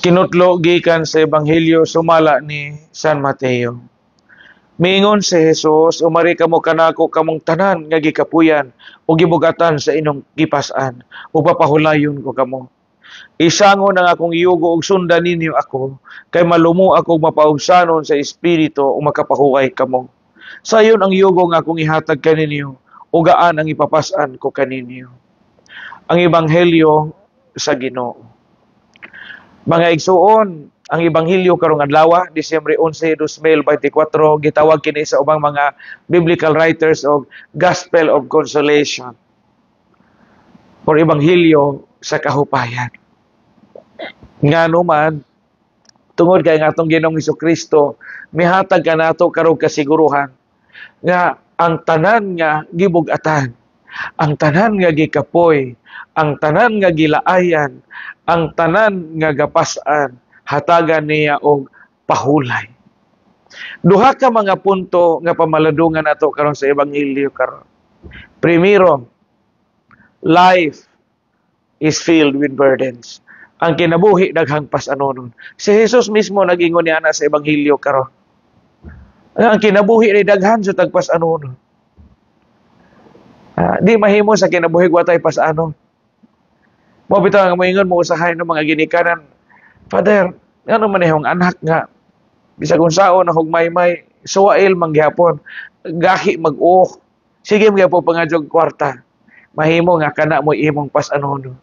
Kinutlo gikan sa Ebanghelyo sumala ni San Mateo. Miingon si Jesus, "Umari kamo kanako kamong tanan nga gikapuyan ug gibugatan sa inyong gipas-an, ug papahulayon ko kamo. Isangon ang akong yugo ug sundan ninyo ako, kay malumo ako mapaubsanon sa espiritu ug makapahuway kamo. Sayon ang yugo nga akong ihatag kaninyo, ug gaan ang ipapas-an ko kaninyo." Ang Ebanghelyo sa Ginoo. Mga igsuon, ang Ebanghelyo karong adlaw, Disyembre 11, 2024, gitawag kini sa ubang mga biblical writers og Gospel of Consolation or Ebanghelyo sa kahupayan. Ngano man, tungod kay nga atong Ginoong Kristo mihatag kanato karong kasiguruhan nga ang tanan nga gibug-atan, ang tanan nga gikapoy, ang tanan nga gilaayan, ang tanan nga gapas-an, hatagan niya og pahulay. Duha ka mga punto nga pamaladungan nato karon sa Ebanghelyo karon. Primero, life is filled with burdens. Ang kinabuhi daghang pasanonon. Si Jesus mismo nag-ingon niya na sa Ebanghelyo karon. Ang kinabuhi ni daghan sa tagpas-anonon. Di mahimo sa kinabuhi watay pasanon. Mao bitaw nga moingon mo usahay ng mga ginikanan, "Father, ngano man ihong anak nga bisag unsaon na hugmaymay, suwail man gihapon, gahi mag-uok, sige man gyapon pangadyo'g kwarta?" Mahimo nga kana mo imong pasanonon.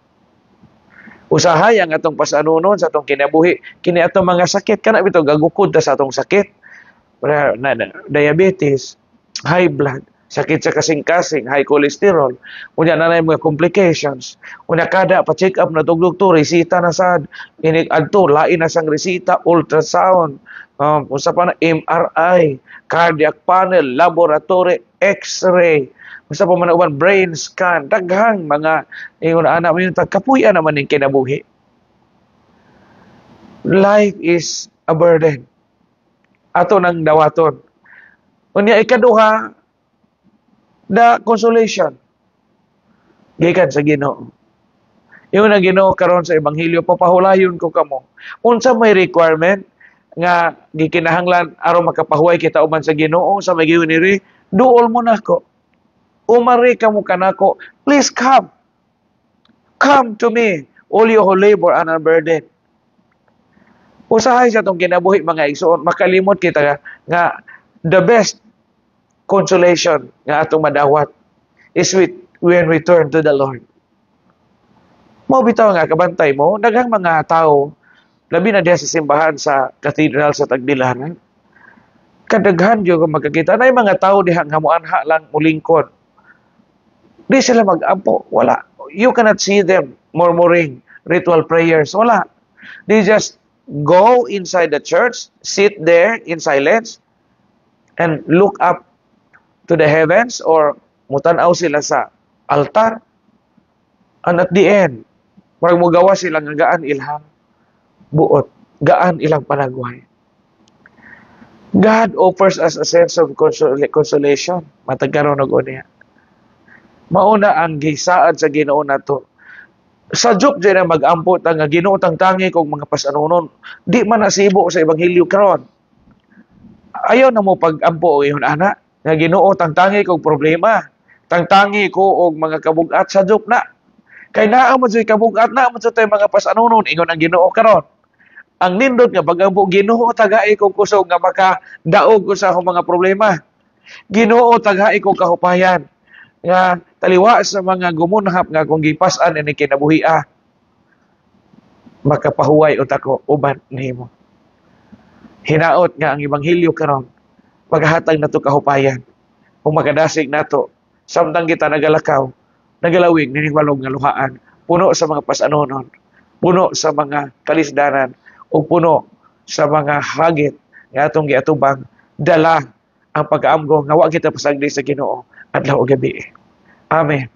Usahay ang atong pasanonon sa atong kinabuhi, kini atong mga sakit, kana bitaw gagukod ta sa atong sakit. Na, na, diabetes, high blood, sakit sa kasing-kasing, high cholesterol, unya na mga complications. Unya kada pa-check up na tog doktor, resita na sad, inig adto lain na sang resita, ultrasound, unsa pa na, MRI, cardiac panel, laboratory, X-ray, unsa pa man uban, brain scan, daghang mga ingon ana mo yung kapuy-an naman ning kinabuhi. Life is a burden. Ato nang dawaton. Unya ikaduha, the consolation gikan sa Ginoo. Ingon ang Ginoo karon sa Ebanghelyo, "Papahulayon ko kamo." Unsa may requirement nga gikinahanglan aron makapahuway kita uban sa Ginoo? Sa may giyon niri, "Duol mo nako. Umari kamo kanako. Please come. Come to me, all you who labor and are burdened." Usahay sa atong kinabuhi, mga igsoon, makalimot kita nga the best consolation nga atong madawat is with when we turn to the Lord. Mao bitaw nga kabantay mo, daghang mga tao, labi na diha sa simbahan sa Cathedral sa Tagbilaran, kadaghan gyud kung magkakita na mga tao diha nga muanha lang, mulingkod. Di sila mag-ampo, wala. You cannot see them murmuring ritual prayers, wala. They just go inside the church, sit there in silence, and look up to the heavens or mutanaw sila sa altar. And at the end, murag mugawa sila nga gaan ilang buot, gaan ilang panagway. God offers us a sense of consolation. Matag karon og unya. Mauna ang gisaad sa Ginoo nato. Sa joke dyan na mag-ampo ta nga, "Ginoo, tangtangi kog mga pasanonon." Di man nasibo sa Ebanghelyo karon. Ayaw na mo pag-ampo o iyon ana nga, "Ginoo, tangtangi kog problema. Tangtangi ko og mga kabugat." Sa joke na. Kay naa mo jud kabugat, naa mo jud tay mga pasanonon, ingon ang Ginoo karon. Ang nindot nga pag-ampo, "Ginoo, tagai kog kusog nga makadaog ko sa akong mga problema. Ginoo, tagai kog kahupayan nga taliwa sa mga gumunhap nga akong gipas-an ini kinabuhi, makapahuway unta ko uban nimo." Hinaot nga ang Ebanghelyo karon maghatag nato kahupayan kung makadasig nato samtang kita nagalakaw, nagalawig nining walog nga luhaan, puno sa mga pasanonon, puno sa mga kalisdanan ug puno sa mga hagit nga atong giatubang, dala ang pagkaamgo nga wa kita pasagdi sa Ginoo adlaw ug gabi. Amen.